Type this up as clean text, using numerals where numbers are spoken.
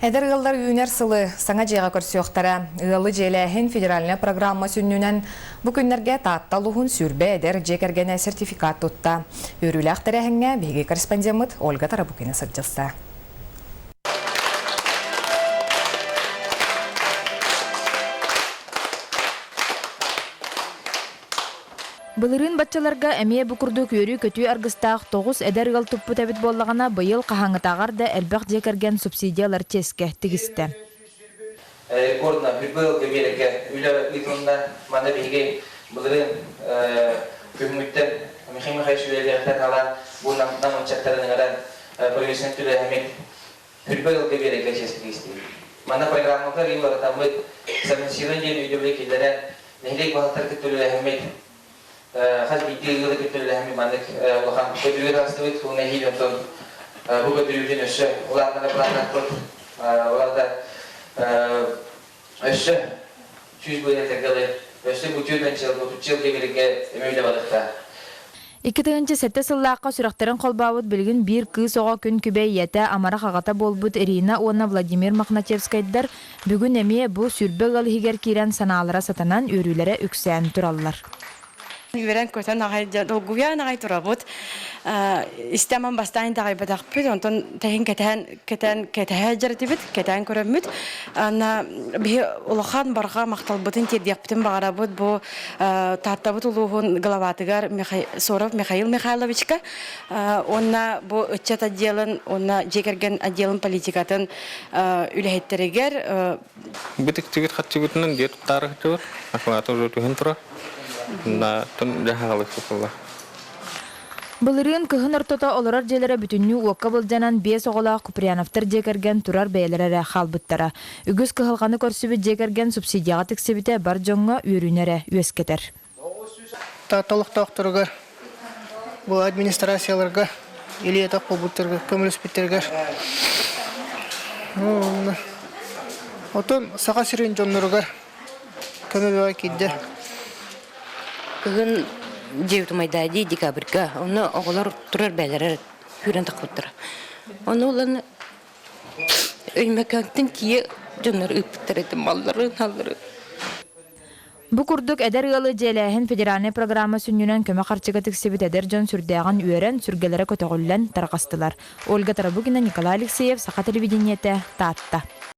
Эдэр ыаллар үүнэр сылы саҥа дьиэҕэ көрсүөхтэрэ. Ыалы дьиэлээһин федеральнай программа сүнньүнэн бу күннэргэ Таатта улууһун 20 эдэр дьиэ кэргэнэ сертификат тутта. Үөрүүлээх тэрээһиҥҥэ биһиги корреспондеммыт Ольга Тарабукина сылдьыста. Былырыын баччаларга эмиэ бу курдук үөрүү-көтүү аргыстаах 9 эдэр ыал туппут эбит буоллаҕына, быйыл хаһааҥҥытааҕар да элбэх дьиэ кэргэн субсидия ылар чиэскэ тигистэ. Рекордно үрбэ ыалга биэрэргэ үлэ ыытылынна. Манна биһиги былырыын күһүҥҥүттэн Михаил Михайлович үлэлиэхтэн халаан бу нам ыччаттарын ыҥыран правительственный түбэһэммит үрбэ ыалга биэрэргэ чиэскэ тигистибит. Манна программалар ыйылларытаммыт совместимый диэн өйдөбүлү киллэрэн нэһилиэк баһылыктара кытта үлэлэһэммит, хас биирдии ыалы кытта үлэлэһэммит маннык улахан көтүрүүгэ таҕыстыбыт. Уонна эһиил онтон бу көтүрүүбүтүн өссө улаатыннара былааннаахпыт. Ол аата өссө 100 быһыан этэргэ өссө бу 40 жыл, 30 жыл кэбиргэ эмиэ үлэ барыахтаах. 2007 сыллаахха сүрэхтэрин холбообут билигин биир кыыс оҕо күн күбэй ийэтэ, амарах аҕата буолбут Ирина уонна Владимир Мохначевскайдар бүгүн эмиэ бу 20 ыал иһигэр киирэн санаалара сатанан, үөрүүлэрэ үксээн тураллар. Үөрэн-көтөн аҕай долгуйан аҕай турабыт. Истэмэн бастаан итэҕэйбэтэхпит, онтон тэһин кэтэһэн кэтээн кэтэһэ дьэрэтибит, кэтээн көрөммүт. Ана биһи улахан барҕа махталбытын тиэрдиэхпитин баҕарабыт бу Тааттабыт улууһун главатыгар Соров Михаил Михайловичка уонна бу ыччат отделын уонна дьиэ кэргэн отделын политикатын үлэһиттэригэр Битиктибит хаччыбытынан дьиэ туттаары сылдьыбыт. Акылаата уже түһэн турар. На тон дьаһаҕалык сыталлар. Былырыын кыһын ортото олорор дьиэлэрэ бүтүннүү уокка былдьанан биэс оҕолоох Куприяновтар дьиэ кэргэн турар бэйэлэрэ эрэ хаалбыттара. Үгүс кыһалҕаны көрсүбүт дьиэ кэргэн субсидияҕа тиксибитэ бар дьоҥҥо үөрүүнү эрэ үөскэтэр. Таатта олохтоохторугар, бу администрацияларга илии-атах буолбуттарыгар, көмөлөспүттэригэр. Оттон Саха сирин дьонноругар көмө бөҕө киирдэ. Кыһын дьиэбит умайдаа дии декабрьга. Онно оҕолор турар бээлэрэ күүрэн тахпыттара. Ону ылан Өймөкөөнтөн тиийэ дьоннор ыыппыттар этэ малларын, алларын. Бу курдук эдэр ыалы дьиэлээһин федеральнай программа сүнньүнэн көмө харчыга тиксибит эдэр дьон сүрдээҕин үөрэн, сүргэлэрэ көтөҕүллэн тарҕастылар. Ольга Тарабукина, Николай Алексеев, Саха телевидениетэ, Таатта.